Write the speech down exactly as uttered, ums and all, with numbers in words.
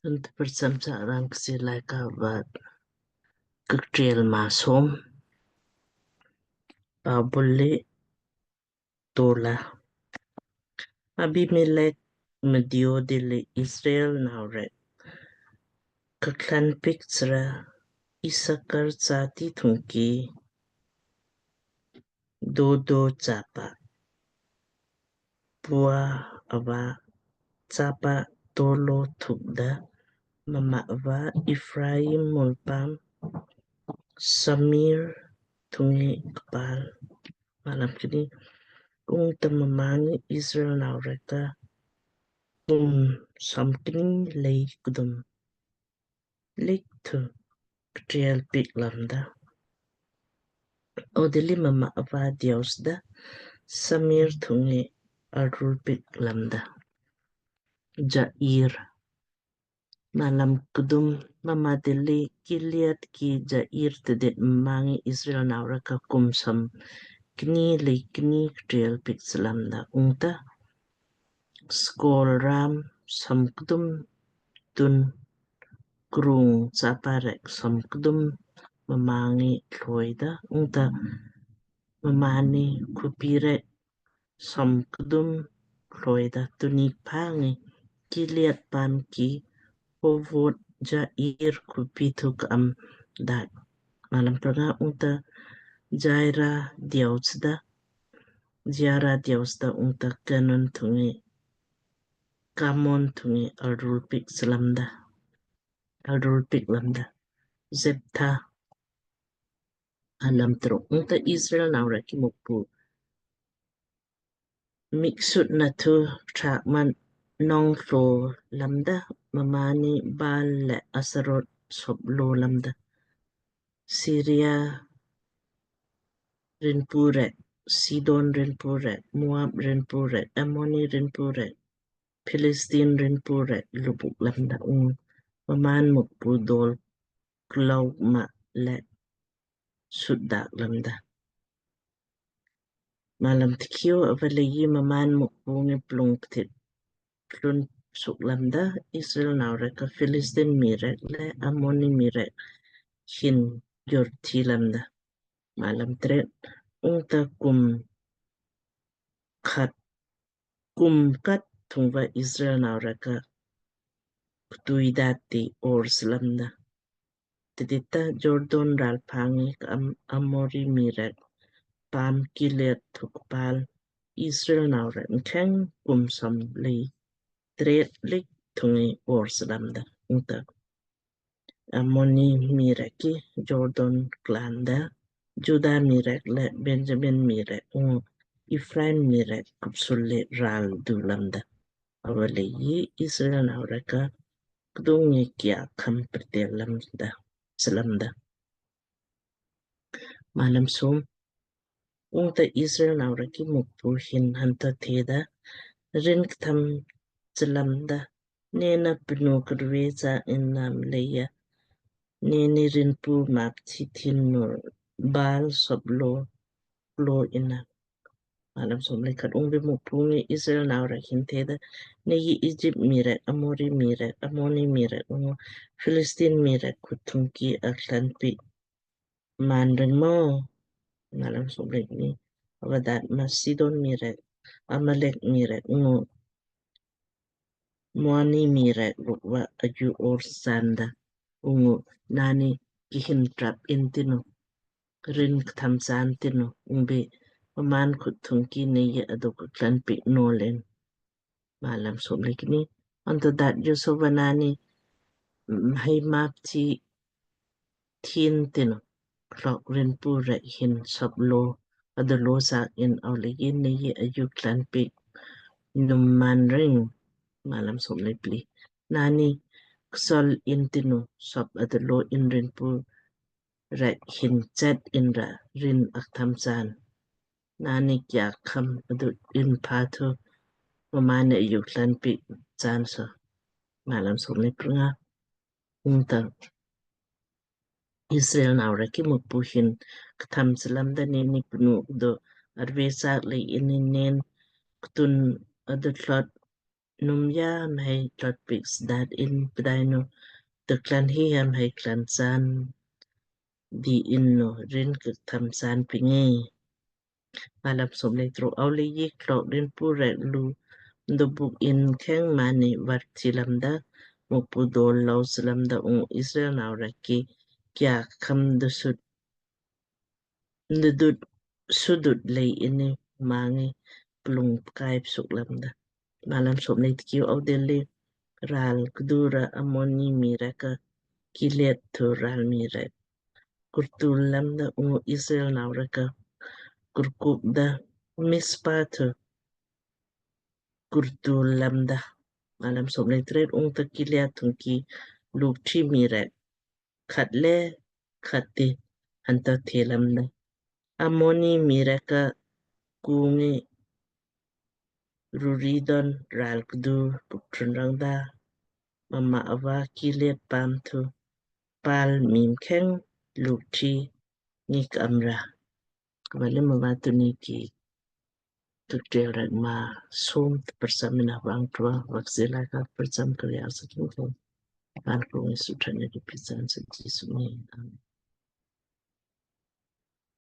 Anto prcham sa rang Kchiir Laaika va Kikteelrek maa som. Pabulli Tola. Abimelek mdiyo dilli Israel nau rek kaklan piik sra Isakar jati thungki Dodo chapa Pua ava chapa Tolo thukda, mma ava Ephraim mulpaam Samir thungki kpal. Malam kni. Ungta mma ngi Israel nau rek ka kum som kni lei kdum lik thu ktriel piik lamda. Ava dilli mma ava diaus da Samir thungki arul piik lamda. Jair. Malam kdum. Mma dilli Gilead ki Jair tidit mma ngi Israel nau rek ka kum som kni lei kni ktriel piik slamda. Ungta skol ram som kdum tun krung chapa rek som kdum mma ngi thloi da. Ungta mmaanni khupi rek som kdum thloi da. Tunni pha ngi Gilead paam ki Havot Jair khupi thu ka am daat. Malam pranga. Ungta Jaira diaus da, Jaira diaus da ungta Kamon thungki, Kamon thungki arul piik slamda, arul piik lamda. Jeptha. Malam truk. Ungta Israel nau rek ki Mukpu mik sut na thu kṭha kma nong tlo lamda, mmaanni Baal le Astarot sop lo lamda. Syria rinpu rek, Sidon rinpu rek, Moab rinpu rek, Ammoni rinpu rek, Philistine rinpu rek luubuk lamda. Ungu mmaan Mukpu dol klou ma le sut dak lamda. Malam tikiu. Ava leiji mmaan Mukpu ngi plung ptit plun suk lamda, Israel nau rek ka Philistine mii rek le Ammoni mii rek hin jur thi lamda. Malam tret. Ungta kum khat, kum khat thungva Israel nau rek ka ktui dati ors lamda. Tidita Jordan ralpha ngi ka Am-, Amori mii rek paam Gilead thu kpal Israel nau rek mkheng kum som lei tret lik thungki ors lamda. Ungta Ammoni mii rek ki Jordan klan da, Juda mii rek le Benjamin mii rek ungu Ephraim mii rek kupsul le ral du lamda. Ava leiji Israel nau rek ka kdung ngi kiak kham prtel lamda, slamda. Malam som. Ungta Israel nau rek ki Mukpu hin hanta theda, rin ktham chlamda, nena pnu krve cha in nam leija, neni rinpu map thi thin nu Baal sop lo lo ina. Malam som le khat. Ungbi Mukpu ngi Israel nau rek hin theda, nei Egypt mii rek, Amori mii rek, Ammoni mii rek ungu Philistine mii rek khut thungki aklan pi man ring mo. Malam som le kni. Ava daat ma Sidon mii rek, Amalek mii rek ungu Maoni mii rek rukva aju ors sanda. Ungu naanni kihin trap in tinu, rin ktham san tinu, ungbi mmaan khut thungki neiji aduk klan pi nolin. Malam som le kni. Anta daat joso va naanni mhai map thi thin tinu, klok rinpu rek hin sop lo adolo sak in, ava leiji neiji aju klan pi num man ring. Malam som le pli. Naanni ksol in tinu, sop adolo in rinpu rek hin chet in ra rin aktham san. Naanni kiak kham adu in pha thu mmaan ne aju klan pi san so. Malam som le prnga. Ungta Israel nau rek ki Mukpu hin ktham chlamda, neni pnu kdo arve sak lei ini nen ktun adu thlot num ya mhai tlot piik sdat in pdainu tuklan hi ya mhai klan san di in nu rin ktham san pingi. Malam som le tru. Au le yik tlok rin pu rek lu mdo buk in kheng mani var thi lamda, Mukpu dol lau slamda ung Israel nau rek ki kya kham dusut ndudut sudut lei ini mangi plung kai psuk lamda. Malam som le tkiu. Au deli ral kdura Amoni mi rek ka Gilead thu ral mi rek kurtul lamda ungu Israel nau rek ka kurkuk da Mispa thu kurtul lamda. Malam som le tret. Ungta Gilead thungki lukthi mi rek khat le khat ti hanta the lamda, Amoni mi rek ka kungi ruridon ral kdu puktrun rangda, mama ava Gilead paam thu pal mim kheng lukthi ngi ka'am ra. Vale mava tuni ki tutrial rek ma som tparsam ina vang tua vaksila ka tparsam kali asa tungko. Kan kung isu tani di pisan sa Jisu mi. Amen.